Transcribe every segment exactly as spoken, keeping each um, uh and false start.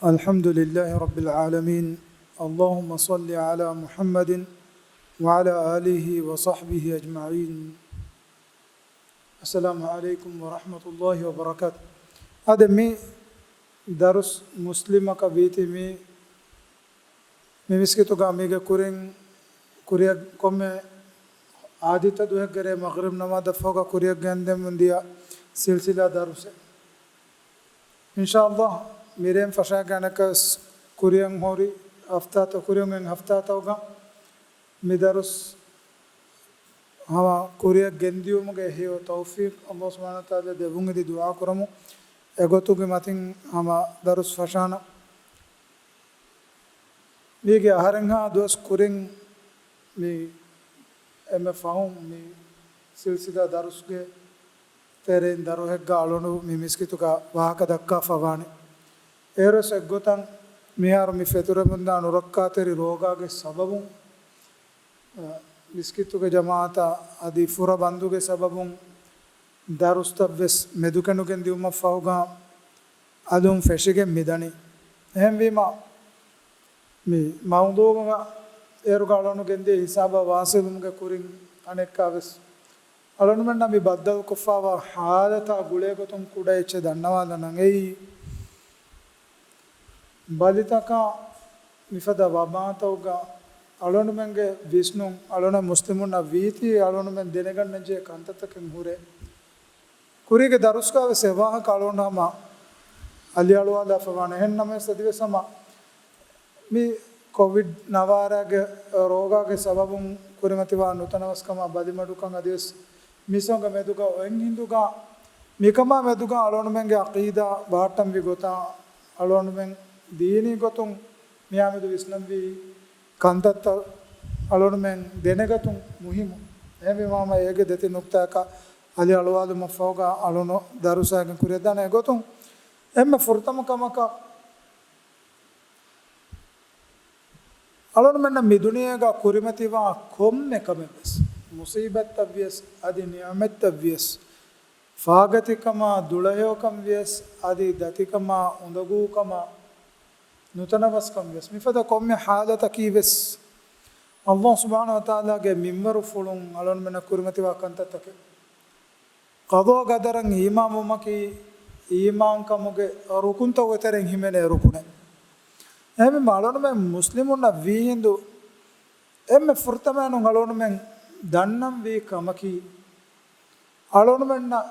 الحمد لله رب العالمين. اللهم صل على محمد وعلى آله وصحبه أجمعين. السلام عليكم ورحمة الله وبركاته. އަދި މި ދަރުސް މުސްލިމަކަށް ވީތީ މި، މި މިސްކިތުގަ މީގެ ކުރިން ކުރިއަށް ކޮންމެ އާދިއްތަ ދުވަހެއްގެ ރޭ މަޣްރިބް ނަމާދަށްފަހުގަ ކުރިއަށް ގެންދެމުން ދިޔަ ސިލްސިލާ ދަރުސެއް. އިންޝާﷲ މިރޭން ފަށާގެނަކަސް ކުރިއަށް ހުރި ހަފްތާތައް ކުރިއަށް ހަފްތާތަކުގަ މި ދަރުސް ހަމަ ކުރިއަށް ގެންދިޔުމުގެ ހެޔޮ ތައުފީޤް ﷲ ސުބްޙާނަހޫ ވަތަޢާލާ ދެއްވުން އެދި ދުޢާ ކުރަމު. އެގޮތުގެ މަތިން ހަމަ ދަރުސް ފަށާނަ. މީގެ އަހަރެންހާ ދުވަސް ކުރިން މި އެންމެ ފަހުން މި ސިލްސިލާ ދަރުސްގެ ތެރެއިން ދަރުހެއްގަ އަޅުނު މި މިސްކިތުގަ ވާހަކަ ދައްކާފަ ވާނެ. އޭރުވެސް އެއްގޮތަށް މިހާރު މި ފެތުރެމުންދާ ނުރައްކާތެރި ރޯގާގެ ސަބަބުން، އަ، މިސްކިތުގެ ޖަމާޢަތަށް އަދި ފުރަ ބަންދުގެ ސަބަބުން ދަރުސްތައް ވެސް މެދުކެނޑުގެން ދިއުމަށްފަހުގަ އަލުން ފެށިގެން މިދަނީ. އެހެންވީމަ، މި މައުޟޫޢުގަ އޭރުގަ އަޅުނު ގެންދިޔަ ހިސާބަށް ވާސިލުވުމުގެ ކުރިން އަނެއްކާވެސް އަޅުނުމެންނަށް މި ބައްދަލުކޮށްފައިވާ ޙާލަތާ ގުޅޭގޮތުން ކުޑަ އެއްޗެއް ދަންނަވާލަން. އެއީ، ބަލިތަކާ މިފަދަ ވަބާތަކުގަ އަޅުނުމެންގެ ވިސްނުން އަޅުނަށް މުސްލިމުންނަށް ވީތީ އަޅުނުމެން ދެނެގަންނަންޖެހޭ ކަންތައްތަކެއް ހުރޭ. ކުރީގެ ދަރުސްގަވެސް އެވާހަކަ އަޅުން ހަމަ އަލިއަޅުވާލާފަ ވާނެ. އެހެން ނަމަވެސް އަދިވެސް ހަމަ މި ކޮވިޑް ނަވާރާގެ ރޯގާގެ ސަބަބުން ކުރިމަތިވާ ނުތަނަވަސްކަމާ ބަލިމަޑުކަން އަދިވެސް މިސޮނގ މެދުގަ އޮތް ހިނދުގަ މިކަމާ މެދުގަ އަޅުނުމެންގެ އަޤީދާ ބަހައްޓަންވި ގޮތާ އަޅުނުމެން ދީނީ ގޮތުން މިއާމެދު ވިސްނަންވީ ކަންތައްތައް އަޅުނުމެން ދެނެގަތުން މުހިއްމު. އެހެންވީމާ ހަމަ އޭގެ ދެތިން ނުކްތާއަކަށް އަލި އަޅުވާލުމަށްފަހުގަ އަޅުނު ދަރުސާގެން ކުރިއަށްދާނެ. އެގޮތުން އެންމެ ފުރަތަމަ ކަމަކަށް އަޅުނުމެންނަށް މި ދުނިޔޭގަ ކުރިމަތިވާ ކޮންމެ ކަމެއްވެސް، މުޞީބަތްތައްވިޔަސް އަދި ނިޢުމަތްތައްވިޔަސް، ފާގަތިކަމާ ދުޅަހެޔޮކަން ވިޔަސް އަދި ދަތިކަމާ އުނދަގޫކަމާ ނުތަނަވަސްކަން ވިޔަސް، މިފަދަ ކޮންމެ ޙާލަތަކީ ވެސް ﷲ ސުބްޙާނަހޫ ވަތަޢާލާގެ މިންވަރުފުޅުން އަޅުންމެންނަށް ކުރިމަތިވާ ކަންތައްތަކެއް. ޤަޟާ ޤަދަރަށް އީމާންވުމަކީ އީމާންކަމުގެ ރުކުންތަކުގެ ތެރެއިން ހިމެނޭ ރުކުނެއް. އެހެންވީމަ އަޅުންމެން މުސްލިމުންނަށް ވީހިނދު އެންމެ ފުރަތަމައިނުން އަޅުންމެން ދަންނަންވީ ކަމަކީ، އަޅުންމެންނަށް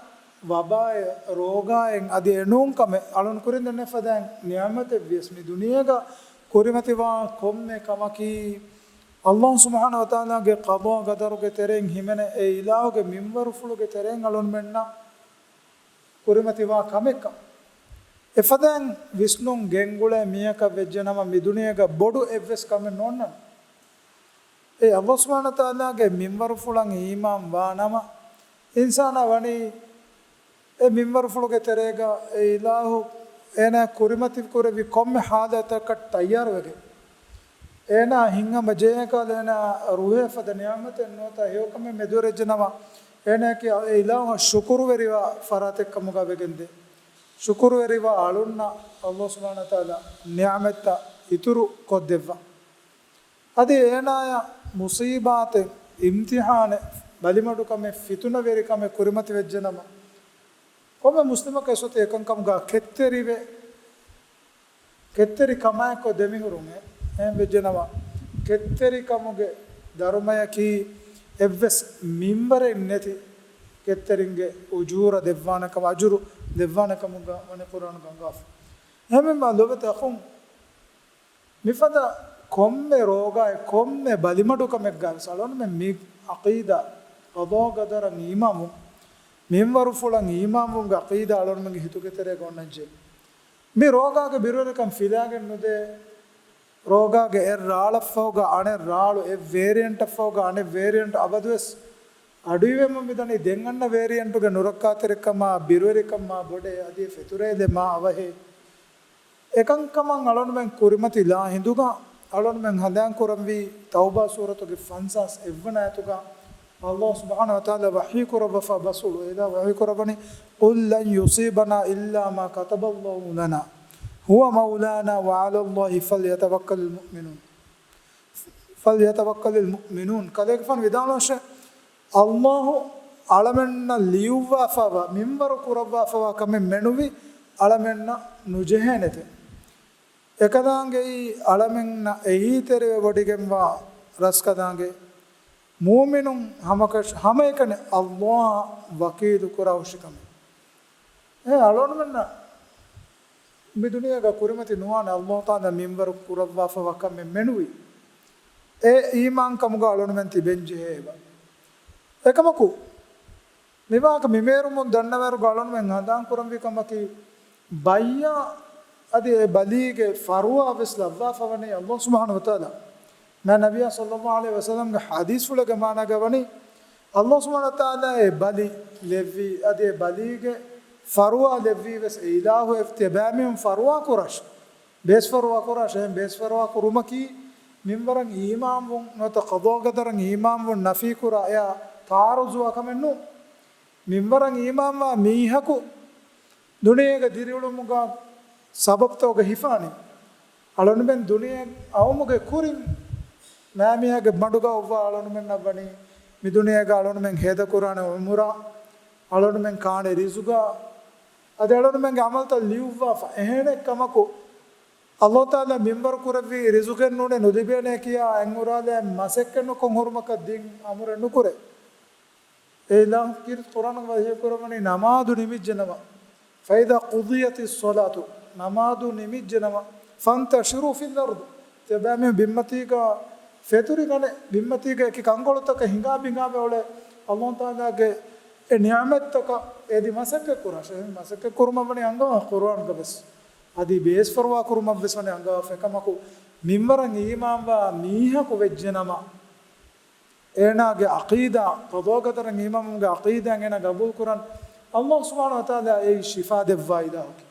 ވަބާއެއް، ރޯގާއެއް އަދި އެނޫން ކަމެއް އަޅުން ކުރިން ދެންނެވި ފަދައިން ނިޢުމަތެއްވިޔަސް، މި ދުނިޔޭގަ ކުރިމަތިވާ ކޮންމެ ކަމަކީ، ﷲ ސުބްޙާނަހޫ ވަތަޢާލާގެ ޤަޟާ ޤަދަރުގެ ތެރެއިން ހިމެނޭ އެ އިލާހުގެ މިންވަރުފުޅުގެ ތެރެއިން އަޅުންމެންނަށް ކުރިމަތިވާ ކަމެއްކަން. އެފަދައިން ވިސްނުން ގެންގުޅޭ މީހަކަށް ވެއްޖެނަމަ، މި ދުނިޔޭގަ ބޮޑު އެއްވެސް ކަމެއް ނޯންނާނެ. އެ ﷲ ސުބްޙާނަހޫ ވަތަޢާލާގެ މިންވަރުފުޅަށް އީމާން ވާ ނަމަ، އިންސާނާ ވަނީ އެ މިންވަރުފުޅުގެ ތެރޭގަ އެ އިލާހު އޭނާ ކުރިމަތި ކުރެއްވި ކޮންމެ ޙާލަތަކަށް ތައްޔާރުވެގެން، އޭނާ ހިތްހަމަޖެހޭކަލަ އޭނާ ރުހޭ ފަދަ ނިޢުމަތެއް ނުވަތަ ހެޔޮކަމެއް މެދުވެރިވެއްޖެނަމަ، އޭނާއަކީ އެ އިލާހަށް ޝުކުރުވެރިވާ ފަރާތެއްކަމުގަ ވެގެންދޭ. ޝުކުރުވެރިވާ އަޅުންނަށް ﷲ ސުބްޙާނަހޫ ވަތަޢާލާ ނިޢުމަތްތައް އިތުރު ކޮށްދެއްވާ. އަދި އޭނާޔަށް މުޞީބާތެއް، އިމްތިޙާނެއް، ބަލިމަޑުކަމެއް، ފިތުނަވެރިކަމެއް ކުރިމަތިވެއްޖެނަމަ، ކޮންމެ މުސްލިމަކަށް އެސޮތީ އެކަންކަމުގަ ކެތްތެރިވެ، ކެތްތެރި ކަމާއެއްކޮށް ދެމިހުރުން އެ، އެހެން ވެއްޖެނަމަ، ކެތްތެރިކަމުގެ ދަރުމަޔަކީ އެއްވެސް މިންވަރެއް ނެތި ކެތްތެރިންގެ އުޖޫރަ ދެއްވާނެކަމަށް، އަޖުރު ދެއްވާނެކަމުގަ ވަނީ ޤުރްއާނުގަ އަންގާފަ. އެހެންވީމަ ލޮބުވެތި އަޚުން، މިފަދަ ކޮންމެ ރޯގާއެއް، ކޮންމެ ބަލިމަޑުކަމެއްގަވެސް އަޅުންމެން މި ޢަޤީދާ، ޤަޟާ ޤަދަރަށް އީމާންވުން، މިންވަރުފުޅަށް އީމާންވުމުގެ ޢަޤީދާ އަޅުންމެންގެ ހިތުގެ ތެރޭގަ އޮންނަންޖެހޭ. މި ރޯގާގެ ބިރުވެރިކަން ފިލާގެން ނުދޭ. ރޯގާގެ އެއް ރާޅަށްފަހުގަ އަނެއް ރާޅު، އެއް ވޭރިއެންޓަށްފަހުގަ އަނެއް ވޭރިއެންޓް އަބަދުވެސް އަޑުއިވެމުން މިދަނީ. ދެން އަންނަ ވޭރިއެންޓުގެ ނުރައްކާތެރިކަމާ، ބިރުވެރިކަން މާ ބޮޑޭ، އަދި އެ ފެތުރޭލެއް މާ އަވަހޭ. އެކަންކަމަށް އަޅުންމެން ކުރިމަތިލާ ހިނދުގަ އަޅުންމެން ހަނދާން ކުރަންވީ ތައުބާ ސޫރަތުގެ ފަންސާސް އެއްވަނަ އާޔަތުގަ ﷲ ސުބްޙާނަހޫ ވަތަޢާލާ ވަޙީ ކުރައްވާފަ ބަސްފުޅު އެލާ ވަޙީ ކުރައްވަނީ، "قل لن يصيبنا إلا ما كتب الله لنا." هو مولانا وعلى الله فليتوكل المؤمنون. فليتوكل المؤمنون. ކަލޭގެފާނު ވިދާޅުވާށޭ، ﷲ އަޅަމެންނަށް ލިޔުއްވާފައިވާ، މިންވަރު ކުރައްވާފައިވާ ކަމެއް މެނުވީ އަޅަމެންނަށް ނުޖެހޭނެތެ. އެކަލާނގެއީ އަޅަމެންނަށް އެހީތެރިވެވޮޑިގެންވާ ރަސްކަލާނގެ މޫމިނުން ހަމަކަށް، ހަމައެކަނި ﷲ އަށް ވަކީލު ކުރާ ހުށިކަމެއް. އެ އަޅުގަނޑުމެންނަށް މި ދުނިޔޭގަ ކުރިމަތި ނުވާނެ ﷲ ތާލާ މިންވަރު ކުރައްވާފައިވާ ކަމެއް މެނުވީ. އެ އީމާންކަމުގަ އަޅުގަނޑުމެން ތިބެން ޖެހޭ އެބަ. އެކަމަކު، މިވާހަކަ މިމޭރުމުން ދަންނަވާއިރުގަ އަޅުގަނޑުމެން ހަނދާން ކުރަންވީ ކަމަކީ، ބައްޔާ އަދި އެ ބަލީގެ ފަރުވާ ވެސް ލައްވާފަވަނީ ﷲ ސުބްޙާނަހޫ ވަތަޢާލާ. މާ ނަބިއްޔާ ޞައްލައްލާހު ޢަލައިހި ވަސައްލަމްގެ ޙަދީޘްފުޅެއްގެ މާނާގަ ވަނީ، ﷲ ސުބްޙާނަހޫ ވަތަޢާލާ އެ ބަލި ލެއްވީ، އަދި އެ ބަލީގެ ފަރުވާ ލެއްވީ ވެސް އެ އިލާހު އެ ތިޔަބައިމީހުން ފަރުވާ ކުރާށި. ބޭސްފަރުވާ ކުރާށި. އެހެން ބޭސްފަރުވާ ކުރުމަކީ މިންވަރަށް އީމާންވުން ނުވަތަ ޤަޟާ ޤަދަރަށް އީމާންވުން ނަފީ ކުރާ އެއާ ތަޢާރުޟުވާ ކަމެއް ނޫން. މިންވަރަށް އީމާންވާ މީހަކު ދުނިޔޭގަ ދިރިއުޅުމުގަ ސަބަބުތަކުގަ ހިފާނީ. އަޅުގަނޑުމެން ދުނިޔެ އައުމުގެ ކުރިން މާމީހާގެ މަޑުގަ އޮއްވާ އަޅުގަނޑުމެންނަށް ވަނީ މި ދުނިޔޭގަ އަޅުގަނޑުމެން ހޭދަކުރާނެ ޢުމުރާ، އަޅުގަނޑުމެން ކާނެ ރިޒުގާ، އަދި އަޅުގަނޑުމެންގެ ޢަމަލުތައް ލިޔުއްވާފަ. އެހެނެއް ކަމަކު، ﷲ ތާލާ މިންވަރު ކުރެއްވީ ރިޒުގެއް ނޫނޭ ނުލިބޭނޭ ކިޔާ އެން އުރާލާ މަސައްކަތް ނުކޮށް ހުރުމަކަށް ދިން އަމުރެއް ނުކުރޭ. އެ އިލާހު ކީރިތި ޤުރްއާނުގަ ވަޙީ ކުރައްވަނީ ނަމާދު ނިމިއްޖެނަމަ، فإذا قضيت الصلاة، ނަމާދު ނިމިއްޖެނަމަ، فانتشروا في الأرض، ތިޔަބައިމީހުން ބިންމަތީގަ ފެތުރިގަނެ، ބިންމަތީގަ އެކި ކަންކޮޅުތަކަށް ހިނގާ ބިނގާވެ އުޅޭ ﷲ ތާލާގެ އެ ނިޢުމަތްތަކަށް އެދި މަސައްކަތް ކުރާށޭ. އެހެން މަސައްކަތް ކުރުމަށް ވަނީ އަންގަވާ ޤުރްއާނުގަ ވެސް. އަދި ބޭސްފަރުވާ ކުރުމަށް ވެސް ވަނީ އަންގަވާފަ. އެކަމަކު، މިންވަރަށް އީމާންވާ މީހަކު ވެއްޖެނަމަ، އޭނާގެ ޢަޤީދާ، ޤަޟާ ޤަދަރަށް އީމާންވުމުގެ ޢަޤީދާ އޭނާ ގަބޫލު ކުރަން، ﷲ ސުބްޙާނަހޫ ވަތަޢާލާ އެއީ ޝިފާ ދެއްވާ އިލާހަކީ.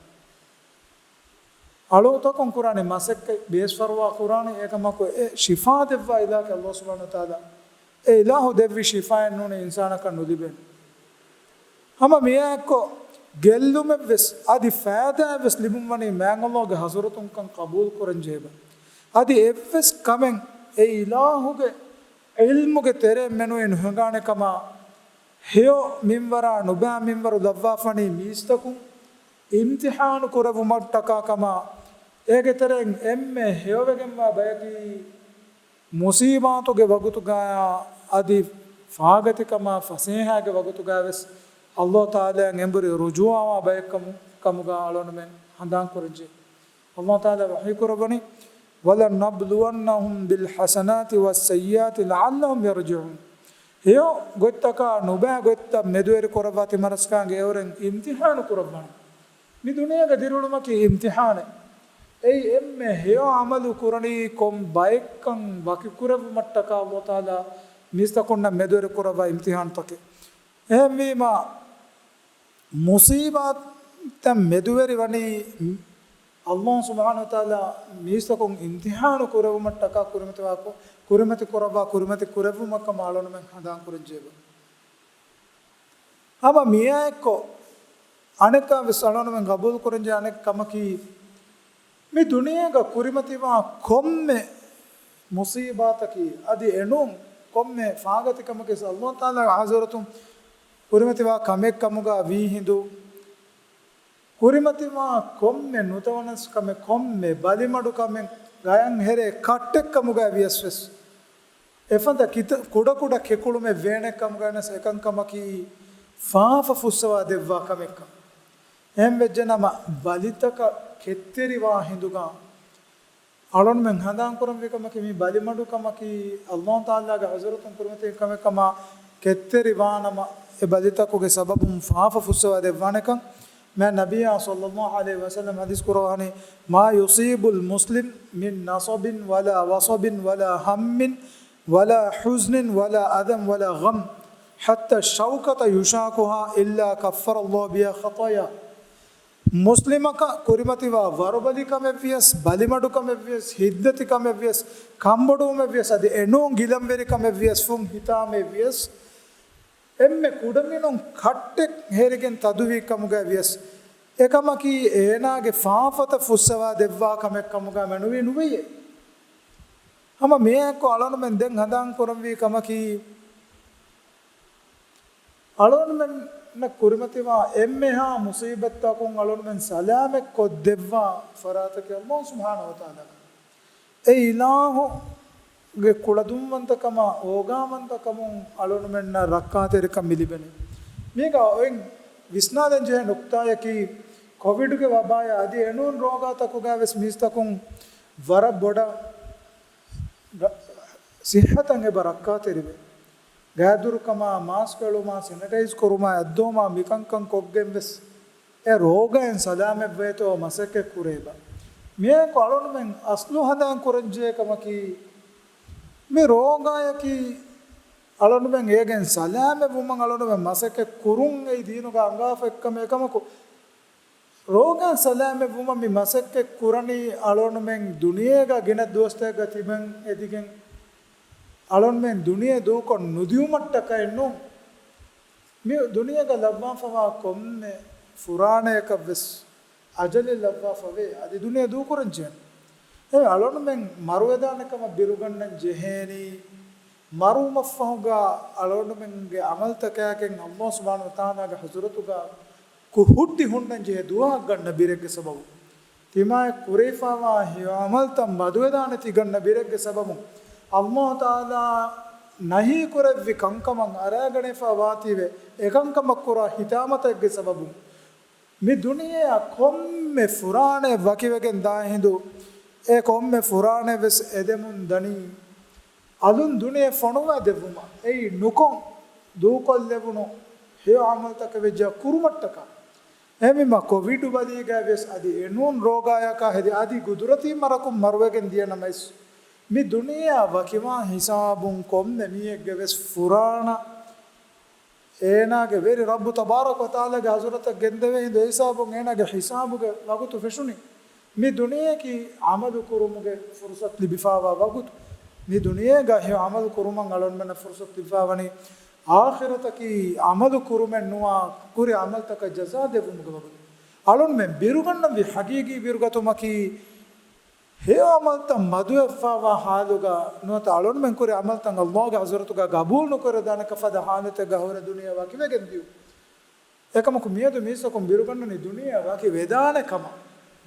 އަޅުތަކުން ކުރާނެ މަސައްކަތް ބޭސްފަރުވާ ކުރާނީ، އެކަމަކު އެ ޝިފާ ދެއްވާ އިލާހަކީ ﷲ ސުބްޙާނަހޫ ވަތަޢާލާ. އެ އިލާހު ދެއްވި ޝިފާއެއް ނޫނީ އިންސާނަކަށް ނުލިބޭނެ. ހަމަ މިއާއެއްކޮށް، ގެއްލުމެއްވެސް އަދި ފައިދާއެއްވެސް ލިބުންވަނީ މާތް ﷲގެ ޙަޟްރަތުންކަން ޤަބޫލު ކުރަން ޖެހޭ އެބަ. އަދި އެއްވެސް ކަމެއް އެ އިލާހުގެ ޢިލްމުގެ ތެރެއިން މެނުވީ ނުހިނގާނެ ކަމާ، ހެޔޮ މިންވަރާ ނުބައި މިންވަރު ލައްވާފަނީ މީސްތަކުން އިމްތިޙާނު ކުރެއްވުމަށްޓަކާ ކަމާ، އޭގެ ތެރެއިން އެންމެ ހެޔޮވެގެންވާ ބަޔަކީ، މުޞީބާތުގެ ވަގުތުގައި އަދި ފާގަތިކަމާ ފަސޭހައިގެ ވަގުތުގައި ވެސް ﷲ ތާލާއަށް އެނބުރި ރުޖޫޢަވާ ބައެއްކަމު، ކަމުގަ އަޅުގަނޑުމެން ހަނދާން ކުރަންޖެ. ﷲ ތާލާ ވަޙީ ކުރައްވަނީ، ولنبلونهم بالحسنات والسيئات لعلهم يرجعون. ހެޔޮ ގޮތްތަކާ ނުބައި ގޮތްތައް މެދުވެރި ކުރައްވާ ތިމަރަސްކާނގެ އެއުރެން އިމްތިޙާނު ކުރައްވާނެ. މި ދުނިޔޭގަ ދިރިއުޅުމަކީ އިމްތިޙާނެއް. އެއީ އެންމެ ހެޔޮ ޢަމަލު ކުރަނީ ކޮން ބައެއްކަން ވަކިކުރެއްވުމަށްޓަކާ ﷲ ތާލާ މީސްތަކުންނަށް މެދުވެރި ކުރައްވާ އިމްތިޙާނުތަކެއް. އެހެންވީމާ، މުޞީބާތައް މެދުވެރި ވަނީ ﷲ ސުބްޙާނަހޫ ވަތަޢާލާ މީސްތަކުން އިމްތިޙާނު ކުރެއްވުމަށްޓަކާ ކުރިމަތިވާ، ކުރިމަތި ކުރައްވާ، ކުރިމަތި ކުރެއްވުމަށް ކަމަށް އަޅުގަނޑުމެން ހަނދާން ކުރަންޖެހޭ. ހަމަ މިއާއެއްކޮށް، އަނެއްކާ ވެސް އަޅުގަނޑުމެން ގަބޫލު ކުރަންޖެހޭ އަނެއް ކަމަކީ، މި ދުނިޔޭގަ ކުރިމަތިވާ ކޮންމެ މުޞީބާތަކީ، އަދި އެނޫން ކޮންމެ ފާގަތިކަމަކީ ވެސް ﷲ ތާލާގެ ޙަޟްރަތުން ކުރިމަތިވާ ކަމެއް ކަމުގަ ވީހިނދު، ކުރިމަތިވާ ކޮންމެ ނުތަވަނަސް ކަމެއް، ކޮންމެ ބަލިމަޑު ކަމެއް ގަޔަށް ހެރޭ ކައްޓެއް ކަމުގައި ވިޔަސް ވެސް، އެފަދަ ކިތަ-، ކުޑަކުޑަ ކެކުޅުމެއް ވޭނެ ކަމުގައި ވެސް އެކަންކަމަކީ ފާފަ ފުއްސަވާ ދެއްވާ ކަމެއްކަން. އެހެން ވެއްޖެނަމަ، ބަލިތަކަށް ކެތްތެރިވާ ހިނދުގަ އަޅުންމެން ހަނދާން ކުރަންވީ ކަމަކީ، މި ބަލިމަޑު ކަމަކީ ﷲ ތާލާގެ ޙަޟްރަތުން ކުރިމަތި ކަމެއް ކަމަށް ކެތްތެރިވާނަމަ، އެ ބަލިތަކުގެ ސަބަބުން ފާފަ ފުއްސަވާ ދެއްވާނެކަން. މާތް ނަބިއްޔާ ޞައްލައްލާހު ޢަލައިހި ވަސައްލަމް ޙަދީޘް ކުރައްވަނީ، ما يصيب المسلم من نصب ولا وصب ولا هم ولا حزن ولا أذى ولا غم حتى الشوكة يشاكها إلا كفر الله بها خطاياه. މުސްލިމަކަށް ކުރިމަތިވާ ވަރުބަލިކަމެއްވިޔަސް، ބަލިމަޑުކަމެއްވިޔަސް، ހިތްދަތިކަމެއްވިޔަސް، ކަންބޮޑުވުމެއްވިޔަސް، އަދި އެނޫން ގިލަންވެރިކަމެއްވިޔަސް، ފުން ހިތާމައެއްވިޔަސް، އެންމެ ކުޑަމިނުން ކައްޓެއް ހެރިގެން ތަދުވީ ކަމުގައި ވިޔަސް، އެކަމަކީ އޭނާގެ ފާފަތައް ފުއްސަވާ ދެއްވާ ކަމެއް ކަމުގަ މެނުވީ ނުވެޔޭ. ހަމަ މިއާއެކު އަޅުގަނޑުމެން ދެން ހަނދާން ކުރަންވީ ކަމަކީ، އަޅުގަނޑުމެންނަށް ކުރިމަތިވާ އެންމެހާ މުސީބަތްތަކުން އަޅުގަނޑުމެން ސަލާމަތް ކޮށްދެއްވާ ފަރާތަކީ ﷲ ސުބްޙާނަހޫ ވަތަޢާލާ. އެ އިލާހުގެ ކުޅަދުންވަންތަކަމާ އޯގާވަންތަކަމުން އަޅުގަނޑުމެންނަށް ރައްކާތެރިކަން މި ލިބެނީ. މީގަ އޮތް ވިސްނާލަން ޖެހޭ ނުކްތާއަކީ، ކޮވިޑުގެ ވަބާއަށް އަދި އެނޫން ރޯގާތަކުގައި ވެސް މީސްތަކުން ވަރަށް ބޮޑަށް ރަ-، ސިއްހަތަށް އެބަ ރައްކާތެރިވޭ. ގާތްދުރުކަމާ، މާސްކް އެޅުމާ، ސެނިޓައިޒް ކުރުމާ، އަތްދުވުމާ، މިކަންކަން ކޮށްގެން ވެސް އެ ރޯގައިން ސަލާމަތްވޭތޯ މަސައްކަތް ކުރޭބަ. މިއާއެކު އަޅުގަނޑުމެން އަސްލު ހަނދާން ކުރަންޖެހޭ ކަމަކީ، މި ރޯގާއަކީ އަޅުގަނޑުމެން އޭގެން ސަލާމަތް ވުމަށް އަޅުގަނޑުމެން މަސައްކަތް ކުރުން އެއީ ދީނުގަ އަންގާފަ އެއްކަމެއް. އެކަމަކު، ރޯގާ ސަލާމަތް ވުމަށް މި މަސައްކަތް ކުރަނީ އަޅުގަނޑުމެން ދުނިޔޭގަ ގިނަ ދުވަސްތަކެއްގަ ތިބެން އެދިގެން، އަޅުގަނޑުމެން ދުނިޔެ ދޫކޮށް ނުދިއުމަށްޓަކައެއް ނޫން. މި ދުނިޔޭގަ ލައްވާފަވާ ކޮންމެ ފުރާނަޔަކަށް ވެސް އަޖަލެއް ލައްވާފަވޭ، އަދި ދުނިޔެ ދޫކުރަން ޖެހޭނެ. އެ އަޅުގަނޑުމެން މަރުވެދާނެ ކަމަށް ބިރުގަންނަން ޖެހޭނީ، މަރުވުމަށްފަހުގަ އަޅުގަނޑުމެންގެ އަމަލުތަކާގެން ﷲ ސުބްޙާނަހޫ ވަތަޢާލާގެ ޙަޟްރަތުގަ ކު-، ހުއްޓި ހުންނަން ޖެހޭ ދުޢާއަށް ގަންނަ ބިރެއްގެ ސަބަބުން، ތިމާއެއް ކުރެވިފައިވާ ހެޔޮ ޢަމަލުތައް މަދުވެދާނެ ތި ގަންނަ ބިރެއްގެ ސަބަބުން، ﷲ ތަޢާލާ ނަހީ ކުރެއްވި ކަންކަމަށް އަރާގަނެފަ ވާތީވެ، އެކަންކަމަށް ކުރާ ހިތާމަތެއްގެ ސަބަބުން، މި ދުނިޔެއާ ކޮންމެ ފުރާނައެއް ވަކިވެގެން ދާ ހިނދު، އެ ކޮންމެ ފުރާނައެއް ވެސް އެދެމުން ދަނީ، އަލުން ދުނިޔެ ފޮނުވާ ދެއްވުމަށް، އެއީ ނުކޮށް ދޫކޮށްލެވުނު ހެޔޮ ޢަމަލުތަކެއް ވެއްޖާ ކުރުމަށްޓަކާ. އެހެންވީމަ ކޮވިޑު ބަލީގައި ވެސް އަދި އެނޫން ރޯގާޔަކާ ހެދި އަދި ގުދުރަތީ މަރަކުން މަރުވެގެން ދިޔަ ނަމަވެސް، މި ދުނިޔެއާ ވަކިވާ ހިސާބުން ކޮންމެ މީހެއްގެ ވެސް ފުރާނަ އޭނާގެ ވެރި ރައްބު ތަބާރަކަ ވަތަޢާލާގެ ޙަޟްރަތަށް ގެންދެވޭ ހިނދު، އެ ހިސާބުން އޭނާގެ ޙިސާބުގެ ވަގުތު ފެށުނީ. މި ދުނިޔެއަކީ ޢަމަލު ކުރުމުގެ ފުރުޞަތު ލިބިފައިވާ ވަގުތު. މި ދުނިޔޭގަ ހެޔޮ ޢަމަލު ކުރުމަށް އަޅުގަނޑުމެންނަށް ފުރުޞަތު ލިބިފައިވަނީ، އާޚިރަތަކީ ޢަމަލު ކުރުމެއް ނުވާ، ކުރި ޢަމަލުތަކަށް ޖަޒާ ދެއްވުމުގެ ވަގުތު. އަޅުގަނޑުމެން ބިރުގަންނަންވީ ޙަޤީޤީ ބިރުގަތުމަކީ، ހެޔޮ ޢަމަލުތައް މަދުވެފައިވާ ޙާލުގަ ނުވަތަ އަޅުގަނޑުމެން ކުރި ޢަމަލުތައް ﷲގެ ޙަޟްރަތުގަ ޤަބޫލު ނުކުރެވިދާނެކަން ފަދަ ޙާލަތެއްގަ ހުރެ ދުނިޔެ ވަކިވެގެން ދިޔުން. އެކަމަކު މިއަދު މީސްތަކުން ބިރުގަންނަނީ ދުނިޔެ ވަކި ވެދާނެ ކަމަށް.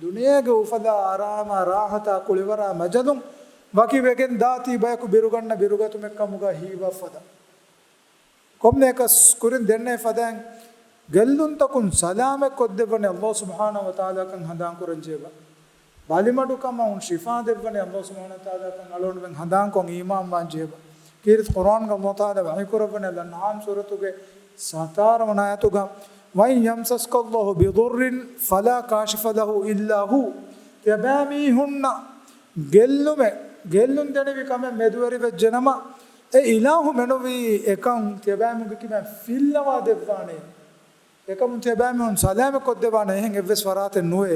ދުނިޔޭގެ އުފަލާ އަރާމާ ރާޙަތާ ކުޅިވަރާ މަޖަލުން ވަކި ވެގެން ދާތީ ބަޔަކު ބިރުގަންނަ ބިރުގަތުމެއް ކަމުގަ ހީވާ ފަދަ. ކޮންމެއަކަސް ކުރިން ދެންނެވި ފަދައިން ގެއްލުންތަކުން ސަލާމަތް ކޮށްދެއްވަނީ ﷲ ސުބްޙާނަހޫ ވަތަޢާލާކަން ހަނދާން ކުރަން ޖެހޭބަ. ބަލިމަޑުކަމުން ޝިފާ ދެއްވަނީ ﷲ ސުބްޙާނަހޫ ވަތަޢާލާކަން އަޅުގަނޑުމެން ހަނދާންކޮށް އީމާންވާން ޖެހޭބަ. ކީރިތި ޤުރްއާންގަ ﷲ ތަޢާލާ ވަޙީ ކުރައްވަނީ ލަންޢާމް ސޫރަތުގެ ސަތާރަ ވަނަ އާޔަތުގަ، وَإِنْ يَمْسَسْكَ اللَّهُ بِضُرٍّ فَلَا كَاشِفَ لَهُ إِلَّا هُوَ. ތިޔަބައިމީހުންނަށް ގެއްލުމެއް، ގެއްލުން ދެނިވި ކަމެއް މެދުވެރިވެއްޖެނަމަ، އެ އިލާހު މެނުވީ އެކަން ތިޔަބައިމީހުންގެ ކިބައިން ފިއްލަވާ ދެއްވާނެ. އެކަމުން ތިޔަބައިމީހުން ސަލާމަތް ކޮށްދެއްވާނެ އެހެން އެއްވެސް ފަރާތެއް ނުވޭ.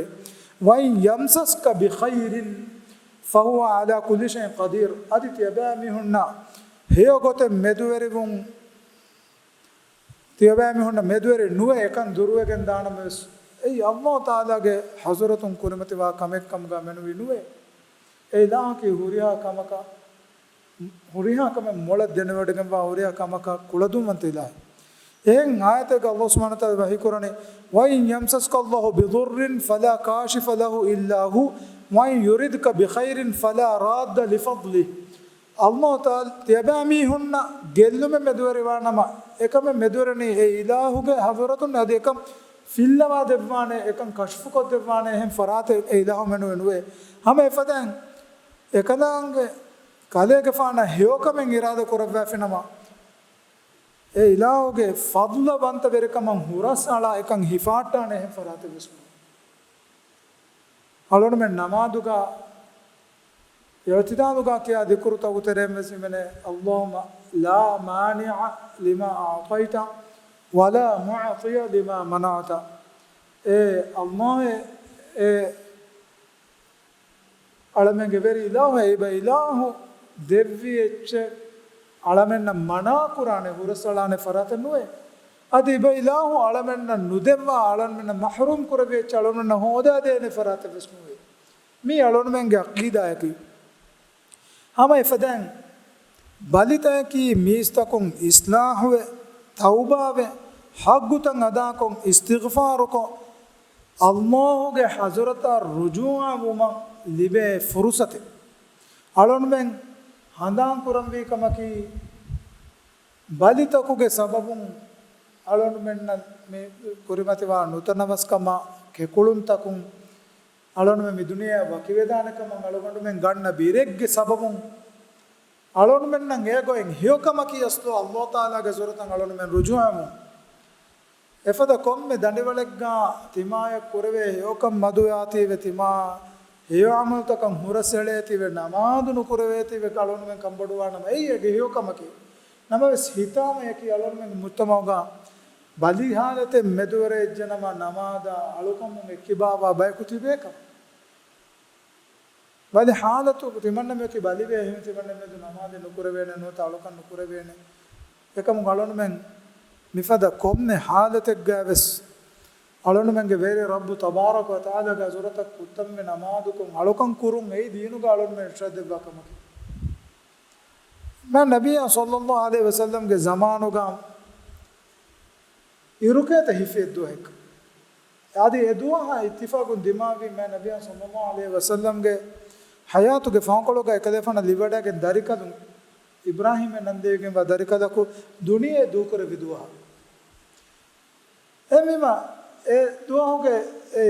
وَإِنْ يَمْسَسْكَ بِخَيْرٍ فَهُوَ عَلَىٰ كُلِّ شَيْءٍ قَدِيرٌ. އަދި ތިޔަބައިމީހުންނަށް ހެޔޮ ގޮތެއް މެދުވެރިވުން، ތިޔަބައިމީހުންނަށް މެދުވެރި ނުވެ އެކަން ދުރުވެގެން ދާނަމަވެސް، އެއީ ﷲ ތަޢާލާގެ ޙަޟްރަތުން ކުރިމަތިވާ ކަމެއް ކަމުގަ މެނުވީ ނުވޭ. އެ އިލާހަކީ ހުރިހާ ކަމަކަށް، ހުރިހާ ކަމެއް މޮޅަށް ދެނެވޮޑިގެންވާ ހުރިހާ ކަމަކަށް ކުޅަދުންވަންތަ އިލާހެއް. އެހެން އާޔަތެއްގަ ﷲ ސުބްޙާނަހޫ ވަތަޢާލާ ވަޙީކުރަނީ، وَإِنْ يَمْسَسْكَ اللَّهُ بِضُرٍّ فَلَا كَاشِفَ لَهُ إِلَّا هُوَ وَإِنْ يُرِدْكَ بِخَيْرٍ فَلَا رَادَّ لِفَضْلِهِ. ﷲ ތަޢާލާ ތިޔަބައިމީހުންނަށް ގެއްލުމެއް މެދުވެރިވާނަމަ، އެކަމެއް މެދުވެރިނީ އެ އިލާހުގެ ޙަޟްރަތުން އަދި އެކަން ފިއްލަވާ ދެއްވާނެ، އެކަން ކަޝްފުކޮށްދެއްވާނެ އެހެން ފަރާތެއް އެ އިލާހު މެނުވެ ނުވޭ. ހަމަ އެފަދައިން އެކަލާނގެ ކަލޭގެފާނަށް ހެޔޮކަމެއް އިރާދަ ކުރައްވާފިނަމަ، އެ އިލާހުގެ ފަޟްލުވަންތަވެރިކަމަށް ހުރަސްއަޅާ އެކަން ހިފާއްޓާނެ އެހެން ފަރާތެއް ވެސް ނޫން. އަޅުގަނޑުމެން ނަމާދުގަ އިޢުތިދާލުގަ ކިޔާ ޛިކުރުތަކުގެ ތެރެއިން ވެސް ހިމެނޭ، اللهم لا مانع لما أعطيت ولا معطي لما منعت. އޭ ﷲ، އޭ އަޅަމެންގެ ވެރި އިލާހު، އެބަ އިލާހު ދެއްވި އެއްޗެއް އަޅަމެންނަށް މަނާ ކުރާނެ، ހުރަސްއަޅާނެ ފަރާތެއް ނުވޭ. އަދި އިބައިލާހު އަޅަމެންނަށް ނުދެއްވާ، އަޅަމެންނަށް މަޙްރޫމް ކުރެވި އެއްޗެއް އަޅަމެންނަށް ހޯދާދޭނެ ފަރާތެއް ވެސް ނުވޭ. މީ އަޅަމެންގެ އަޤީދާއަކީ. ހަމަ އެފަދައިން ބަލިތަކަކީ މީސްތަކުން އިޞްލާޙުވެ، ތައުބާވެ، ޙައްޤުތައް އަދާކޮށް، އިސްތިޣްފާރުކޮށް، ﷲގެ ޙަޟްރަތަށް ރުޖޫޢަވުމަށް ލިބޭ ފުރުޞަތެއް. އަޅަމެން ހަނދާން ކުރަންވީ ކަމަކީ، ބަލިތަކުގެ ސަބަބުން އަޅަމެންނަށް މި ކުރިމަތިވާ ނުތަނަވަސްކަމާ ކެކުޅުންތަކުން އަޅަމެން މި ދުނިޔެއަށް ވަކިވެދާނެ ކަމަށް އަޅަމެން ގަންނަ ބިރެއްގެ ސަބަބުން އަޅަމެންނަށް އެ ގޮތް ހެޔޮކަމަކީ އަސްލު ﷲ ތަޢާލާގެ ޙަޟްރަތަށް އަޅަމެން ރުޖޫޢަވުން. އެފަދަ ކޮންމެ ދަނޑިވަޅެއްގަ ތިމާޔަށް ކުރެވޭ ހެޔޮކަން މަދުވެއާތީވެ، ތިމާ ހެޔޮ ޢަމަލުތަކަށް ހުރަސްއެޅޭތީވެ، ނަމާދު ނުކުރެވޭތީވެ އަޅަމެން ކަންބޮޑުވާނަމަ، އެއީ އޭގެ ހެޔޮކަމަކީ. ނަމަވެސް ހިތާމަޔަކީ އަޅަމެންގެ މުޖްތަމަޢުގަ ބަލި ޙާލަތެއް މެދުވެރިވެއްޖެނަމަ، ނަމާދަށް އަޅުކަމުން އެއްކިބާވާ ބަޔަކު ތިބޭކަމަށް. ބަލި ޙާލަތު ތިމަންނަމެކި ބަލިވޭ ހިމެން ތިމަންނަމެދު ނަމާދެއް ނުކުރެވޭނެ، ނުވަތަ އަޅުކަން ނުކުރެވޭނެ. އެކަމުން އަޅަމެން މިފަދަ ކޮންމެ ޙާލަތެއްގައިވެސް އަޅަމެންގެ ވެރި ރައްބު ތަބާރަކަ ވަތަޢާލާގެ ޙަޟްރަތަށް ކުއްތަންވެ ނަމާދުކޮށް އަޅުކަން ކުރުން އެއީ ދީނުގަ އަޅަމެން އިރުޝާދު ދެއްވާ ކަމަކީ. މާތް ނަބިއްޔާ ޞައްލައްލާހު ޢަލައިހި ވަސައްލަމްގެ ޒަމާނުގަ އިރުކޭތަ ހިފި އެއްދުވަހެއް. އަދި އެ ދުވަހާ އިއްތިފާޤުން ދިމާވީ މާތް ނަބިއްޔާ ޞައްލައްލާހު ޢަލައިހި ވަސައްލަމްގެ ޙަޔާތުގެ ފަހުކޮޅުގަ އެކަލޭފާނަށް ލިބިވަޑައިގެން ދަރިކަލުން، އިބްރާހީމް ނަންދެވިގެންވާ ދަރިކަލަކު ދުނިޔެ ދޫކުރެއްވި ދުވަހަށް. އެހެންވީމަ، އެ ދުވަހުގެ އެ،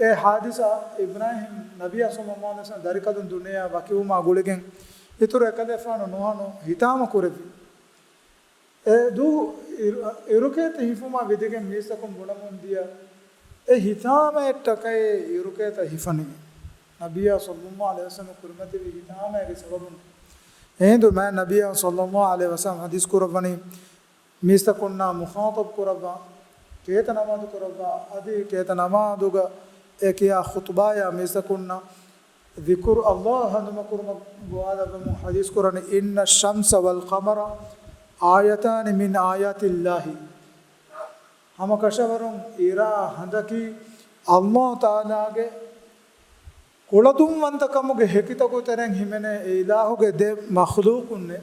އެ ޙާދިސާ އިބްރާހީމް ނަބިއްޔާ ޞައްލައްލާހު ޢަލައިހި ވަސައްލަމް ދަރިކަލުން ދުނިޔެއަށް ވަކިވުމާ ގުޅިގެން އިތުރު އެކަލޭފާނު ނޫޙު ހިތާމަ ކުރެއްވި. އެ ދުވަހު އިރު-، އިރުކޭތަ ހިފުމާ ވިދިގެން މީސްތަކުން ބުނަމުން ދިޔަ އެ ހިތާމައަށްޓަކައި އިރުކޭތަ ހިފަނީ. ނަބިއްޔާ ޞައްލައްލާހު ޢަލައިހި ވަސައްލަމް ކުރިމަތިވި ހިތާމައިގެ ސަބަބުން. އެހިނދު މާތް ނަބިއްޔާ ޞައްލައްލާހު ޢަލައިހި ވަސައްލަމް ޙަދީޘް ކުރައްވަނީ، މީސްތަކުންނާ މުޚާޠަބް ކުރައްވާ، ކޭތަ ނަމާދު ކުރައްވާ، އަދި ކޭތަ ނަމާދުގަ އެ ކިޔާ ޚުޠުބާޔާ މީސްތަކުންނަށް ޛިކުރު ﷲ ހަނދުމަކުރުމަށް ގޮވާލައްވަމުން ޙަދީޘް ކުރަނީ، إن الشمس والقمر آيتان من آيات الله. ހަމަކަށަވަރުން އިރާ ހަނދަކީ ﷲ ތަޢާލާގެ ކުޅަދުންވަންތަކަމުގެ ހެކިތަކުގެ ތެރެއިން ހިމެނޭ އެ އިލާހުގެ ދެ މަޚްލޫޤުންނޭ.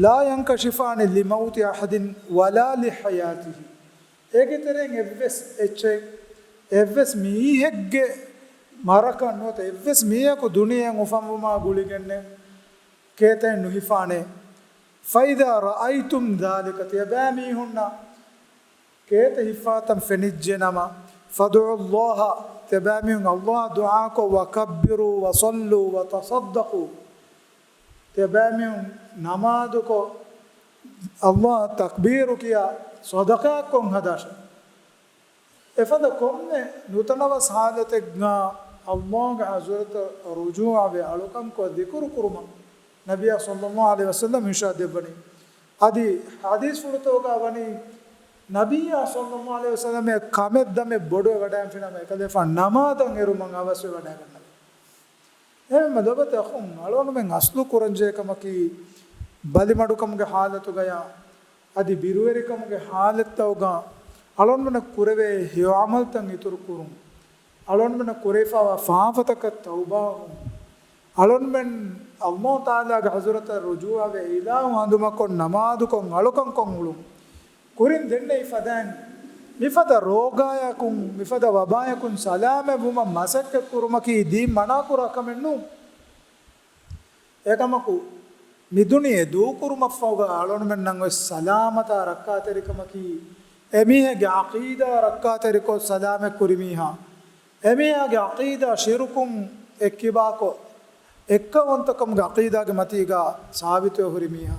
لا ينكشفان لموت أحد ولا لحياته. އޭގެ ތެރެއިން އެއްވެސް އެއްޗެއް، އެއްވެސް މީހެއްގެ މަރަކަށް ނުވަތަ އެއްވެސް މީހަކު ދުނިޔެއަށް އުފަންވުމާ ގުޅިގެންނެއް ކޭތައެއް ނުހިފާނެ. فإذا رأيتم ذلك، ތިޔަބައިމީހުންނަށް ކޭތައް ހިފާތަން ފެނިއްޖެނަމަ، فادعوا الله، ތިޔަބައިމީހުން ﷲ އަށް ދުޢާކޮށް، وكبروا وصلوا وتصدقوا، ތިޔަބައިމީހުން ނަމާދުކޮށް، ﷲ އަށް ތަކްބީރު ކިޔާ، ޞަދަޤާތްކޮށް ހަދާށޭ. އެފަދަ ކޮންމެ ނުތަނަވަސް ޙާލަތެއްގަ ﷲގެ ޙަޟްރަތަށް ރުޖޫޢަވެ އަޅުކަންކޮށް ޛިކުރު ކުރުމަށް ނަބިއްޔާ ޞައްލައްލާހު ޢަލައިހި ވަސައްލަމް އިރުޝާދު ދެއްވަނީ. އަދި ޙަދީޘްފުޅުތަކުގަ ވަނީ، ނަބިއްޔާ ޞައްލައްލާހު ޢަލައިހި ވަސައްލަމް އެ ކަމެއް ދަމެއް ބޮޑުވެވަޑައިގެންފިނަމަ، އެކަލޭފާނު ނަމާދަށް އެރުމަށް އަވަސްވެވަޑައިގަންނަވާ. އެހެންވީމަ ލޮބުވެތި އަޚުން، އަޅުގަނޑުމެން އަސްލު ކުރަންޖެހޭ ކަމަކީ، ބަލިމަޑުކަމުގެ ޙާލަތުގަޔާ އަދި ބިރުވެރިކަމުގެ ޙާލަތްތަކުގަ އަޅުގަނޑުމެންނަށް ކުރެވޭ ހެޔޮ ޢަމަލުތައް އިތުރު ކުރުން. އަޅުގަނޑުމެންނަށް ކުރެވިފައިވާ ފާފަތަކަށް ތައުބާވުން. އަޅުގަނޑުމެން ﷲ ތަޢާލާގެ ޙަޟްރަތަށް ރުޖޫޢަވެ، އިލާހު ހަނދުމަކޮށް، ނަމާދުކޮށް، އަޅުކަންކޮށް އުޅުން. ކުރިން ދެންނެވި ފަދައިން، މިފަދަ ރޯގާޔަކުން، މިފަދަ ވަބާޔަކުން ސަލާމަތްވުމަށް މަސައްކަތްކުރުމަކީ ދީން މަނާކުރާ ކަމެއް ނޫން. އެކަމަކު، މިދުނިޔެ ދޫކުރުމަށްފަހުގަ އަޅުގަނޑުމެންނަށް އޮތް ސަލާމަތާ ރައްކާތެރިކަމަކީ، އެމީހެއްގެ ޢަޤީދާ ރައްކާތެރިކޮށް ސަލާމަތްކުރި މީހާ، އެމީހާގެ ޢަޤީދާ ޝިރުކުން އެއްކިބާކޮށް، އެއްކައުވަންތަކަމުގެ ޢަޤީދާގެ މަތީގަ ސާބިތުވެ ހުރި މީހާ.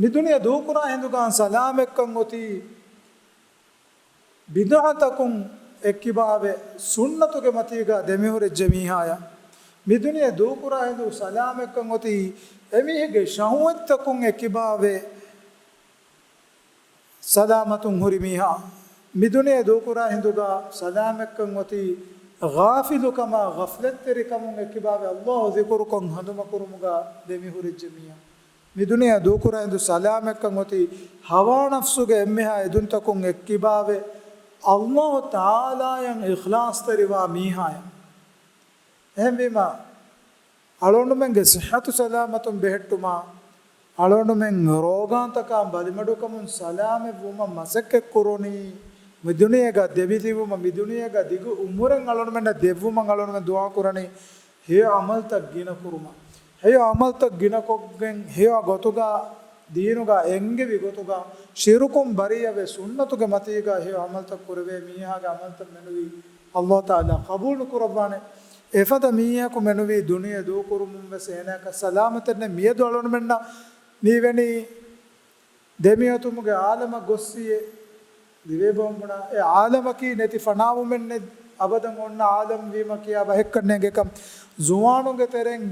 މިދުނިޔެ ދޫކުރާ ހިނދުގަ ސަލާމަތްކަން އޮތީ، ބިދުޢަތަކުން އެއްކިބާވެ، ސުންނަތުގެ މަތީގަ ދެމިހުރެއްޖެ މީހާޔަށް. މިދުނިޔެ ދޫކުރާ ހިނދު ސަލާމަތްކަން އޮތީ، އެމީހެއްގެ ޝަހުވަތްތަކުން އެއްކިބާވެ، ސަލާމަތުން ހުރި މީހާ. މިދުނިޔެ ދޫކުރާ ހިނދުގަ ސަލާމަތްކަން އޮތީ، ޣާފިލުކަމާ، ޣަފްލަތްތެރިކަމުން އެއްކިބާވެ، ﷲ ޒިކުރުކޮށް ހަނދުމަކުރުމުގަ ދެމިހުރެއްޖެ މީހާ. މި ދުނިޔެ ދޫކުރާ ހިނދު ސަލާމަތްކަން އޮތީ ހަވާ ނަފްސުގެ އެންމެހާ އެދުންތަކުން އެއްކިބާވެ، އައްލާހު ތަޢާލާއަށް އިޚްލާޞްތެރިވާ މީހާޔަށް. އެހެންވީމަ، އަޅުގަނޑުމެންގެ ޞިއްޙަތު ސަލާމަތުން ބެހެއްޓުމަށް، އަޅުގަނޑުމެން ރޯގާންތަކާ ބަލިމަޑުކަމުން ސަލާމަތްވުމަށް މަސައްކަތްކުރުނީ، މި ދުނިޔޭގަ ދެމިތިބުމަށް، މި ދުނިޔޭގަ ދިގު އުމުރެއް އަޅުގަނޑުމެންނަށް ދެއްވުމަށް އަޅުގަނޑުމެން ދުޢާކުރަނީ، ހެޔޮ ޢަމަލުތައް ގިނަކުރުމަށް. ހެޔޮ ޢަމަލުތައް ގިނަކޮށްގެން، ހެޔޮ ގޮތުގަ، ދީނުގަ އެންގެވި ގޮތުގަ، ޝިރުކުން ބަރީއަވެ، ސުންނަތުގެ މަތީގަ ހެޔޮ ޢަމަލުތައް ކުރެވޭ މީހާގެ ޢަމަލުތައް މެނުވީ އައްލާހު ތަޢާލާ ޤަބޫލު ނުކުރައްވާނެ. އެފަދަ މީހަކު މެނުވީ ދުނިޔެ ދޫކުރުމުން ވެސް އޭނާއަކަށް ސަލާމަތެއް ނެތް. މިއަދު އަޅުގަނޑުމެންނަށް މިވެނީ ދެމިއޮތުމުގެ ޢާލަމަށް ގޮއްސިއޭ، ދިވެހި ބޮންބުނާ އެ ޢާލަމަކީ ނެތި ފަނާވުމެއް ނެތް، އަބަދަށް އޮންނަ ޢާލަމް ވީމަ ކިޔާ ބަހެއްކަން ނޭނގެކަން. ޒުވާނުންގެ ތެރެއިން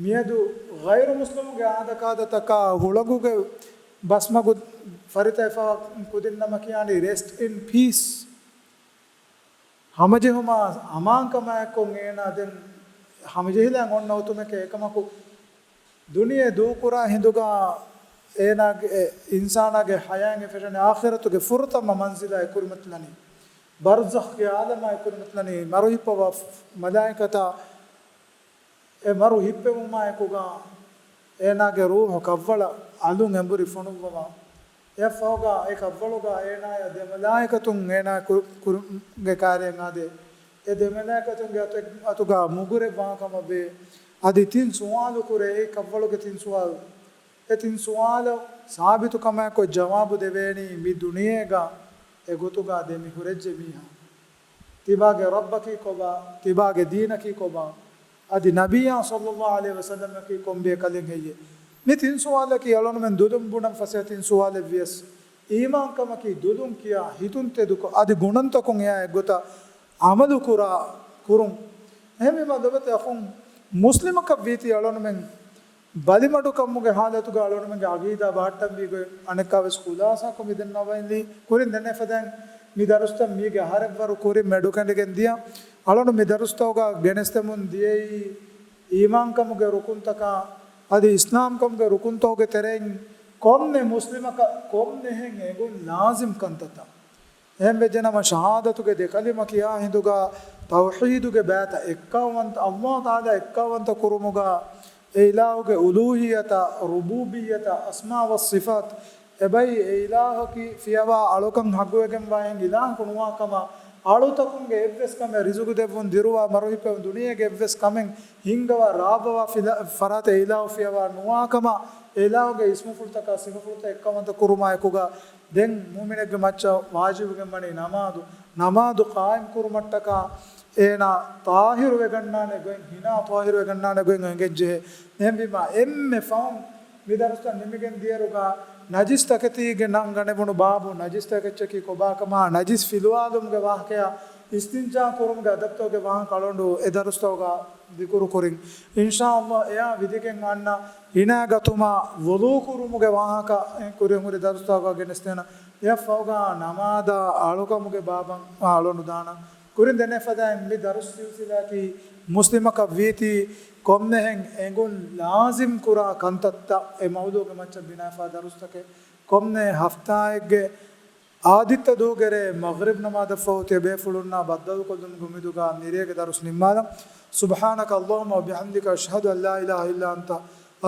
މިއަދު ޣައިރު މުސްލިމުންގެ އާދަކާދަތަކާ ހުޅަނގުގެ ބަސްމަގު ފަރިތަ އެފަ ކުދިންނަމަ ކިޔާނީ ރެސްޓް އިން ޕީސް. ހަމަޖެހުމާ އަމާންކަމާއެކު އޭނާ ދެން ހަމަޖެހިލަން އޮންނަ އޮތުމެކޭ. އެކަމަކު، ދުނިޔެ ދޫކުރާ ހިނދުގަ އޭނާގެ، އިންސާނާގެ ޙަޔާތް އެފެށެނީ އާޚިރަތުގެ ފުރަތަމަ މަންޒިލާ އެކުރިމަތިލަނީ، ބަރްޒަޚްގެ ޢާލަމާ އެކުރިމަތިލަނީ، މަރު ހިއްޕަވާ މަލާއިކަތާ އެ މަރު ހިއްޕެވުމާއެކުގަ އޭނާގެ ރޫޙު ކަށްވަޅަށް އަލުން އެނބުރި ފޮނުއްވަމާ، އެއަށްފަހުގަ އެ ކަށްވަޅުގަ އޭނާޔަށް ދެ މަލާއިކަތުން އޭނާ ކު-، ކުރު-، ގެ ކާރިއަށް އާދޭ. އެ ދެ މަލާއިކަތުންގެ އަތު-، އަތުގަ މުގުރެއް ވާކަމަށް ވޭ. އަދި ތިން ސުވާލު ކުރޭ، އެ ކަށްވަޅުގެ ތިން ސުވާލު. އެ ތިން ސުވާލަށް ސާބިތުކަމާއެކު ޖަވާބު ދެވޭނީ މި ދުނިޔޭގަ އެގޮތުގަ ދެމި ހުރެއްޖެ މީހާ. ތިބާގެ ރައްބަކީ ކޮބާ؟ ތިބާގެ ދީނަކީ ކޮބާ؟ އަދި ނަބިއްޔާ ޞައްލައްލާހު ޢަލައިހި ވަސައްލަމަކީ ކޮންބޭކަލެއް ހެއްޔޭ؟ މި ތިން ސުވާލަކީ އަޅުގަނޑުމެން ދުލުން ބުނަން ފަސޭހަ ތިން ސުވާލެއް ވިޔަސް، އީމާންކަމަކީ ދުލުން ކިޔާ، ހިތުން ތެދުކޮށް، އަދި ގުނަންތަކުން އެއާ އެއްގޮތަށް ޢަމަލު ކުރާ ކުރުން. އެހެންވީމަ ލޮބުވެތި އަޚުން، މުސްލިމަކަށް ވީތީ އަޅުގަނޑުމެން ބަލިމަޑުކަމުގެ ޙާލަތުގަ އަޅުގަނޑުމެންގެ ޢަޤީދާ ބަހައްޓަންވީ ގޮތް އަނެއްކާވެސް ޚުލާޞާކޮށް މިދެންނަވައިލީ. ކުރިން ދެންނެވި ފަދައިން މި ދަރުސްތައް މީގެ އަހަރެއްވަރު ކުރިން މެޑުކެނޑިގެން ދިޔަ. އަޅުގަނޑު މި ދަރުސްތަކުގަ ގެނެސްދެމުން ދިޔައީ އީމާންކަމުގެ ރުކުންތަކާ އަދި އިސްލާމްކަމުގެ ރުކުންތަކުގެ ތެރެއިން ކޮންމެ މުސްލިމަކަށް ކޮންމެހެން އެނގުން ލާޒިމް ކަންތައްތައް. އެހެންވެއްޖެނަމަ، ޝަހާދަތުގެ ދެ ކަލިމަ ކިޔާ ހިނދުގަ ތައުޙީދުގެ ބައިތައް އެއްކައުވަންތަ، އައްލާހު ތަޢާލާ އެއްކައުވަންތަ ކުރުމުގަ އެ އިލާހުގެ އުލޫހިއްޔަތާ، ރުބޫބިއްޔަތާ، އަސްމާ ވައްޞިފާތް، އެބައި އެ އިލާހަކީ ފިޔަވާ އަޅުކަން ހައްގުވެގެންވާ އެހެން އިލާހަކު ނުވާކަމަށް، އަޅުތަކުންގެ އެއްވެސް ކަމެއް ރިޒުގު ދެއްވުން، ދިރުވާ މަރުހިއްޕެވުން، ދުނިޔޭގެ އެއްވެސް ކަމެއް ހިންގަވާ ރާވަވާ ފިލަ-، ފަރާތެއް އެ އިލާހު ފިޔަވާ ނުވާކަމަށް، އެ އިލާހުގެ އިސްމުފުޅުތަކާ ސިފަފުޅުތައް އެއްކައުވަންތަ ކުރުމާ އެކުގަ، ދެން މުއުމިނެއްގެ މައްޗަށް ވާޖިބުވެގެން ވަނީ ނަމާދު. ނަމާދު ޤާއިމް ކުރުމަށްޓަކާ އޭނާ ޠާހިރުވެގަންނާނެ ގޮތް، ހިނާ ޠާހިރުވެގަންނާނެ ގޮތް އެނގެންޖެހޭ. އެހެންވީމާ، އެންމެ ފަހުން މި ދަރުސްތައް ނިމިގެން ދިޔައިރުގަ، ނަޖިސް ތަކެތީގެ ނަން ގަނެވުނު ބާބު، ނަޖިސް ތަކެއްޗަކީ ކޮބާކަމާ، ނަޖިސް ފިލުވާލުމުގެ ވާހަކަޔާ، އިސްތިންޖާ ކުރުމުގެ އަދަބުތަކުގެ ވާހަކަ އަޅުގަނޑު އެ ދަރުސްތަކުގަ ޛިކުރު ކުރިން. އިންޝާﷲ، އެއާ ވިދިގެން އަންނަ ހިނާ ގަތުމާ ވުޟޫ ކުރުމުގެ ވާހަކަ ކުރިން ހުރި ދަރުސްތަކުގަ ގެނެސްދޭނަން. އެއަށްފަހުގަ ނަމާދާ އަޅުކަމުގެ ބާބަށް އަޅުގަނޑު ދާނަން. ކުރިން ދެންނެވި ފަދައިން މި ދަރުސް ސިލްސިލާއަކީ މުސްލިމަކަށް ވީތީ ކޮންމެހެން އެނގުން ލާޒިމް ކުރާ ކަންތައްތައް އެ މައުޟޫޢުގެ މައްޗަށް ބިނާވެފާ ދަރުސްތަކެއް. ކޮންމެ ހަފްތާއެއްގެ އާދިއްތަ ދުވަހުގެ ރޭ މަޣްރިބް ނަމާދަށްފަހު ތިޔަބޭފުޅުންނާ ބައްދަލުކޮށްލުމުގެ އުއްމީދުގަ މިރޭގެ ދަރުސް ނިންމާލަން. سبحانك اللهم وبحمدك، أشهد أن لا إله إلا أنت،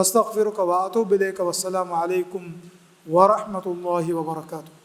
أستغفرك وأتوب إليك، والسلام عليكم ورحمة الله وبركاته.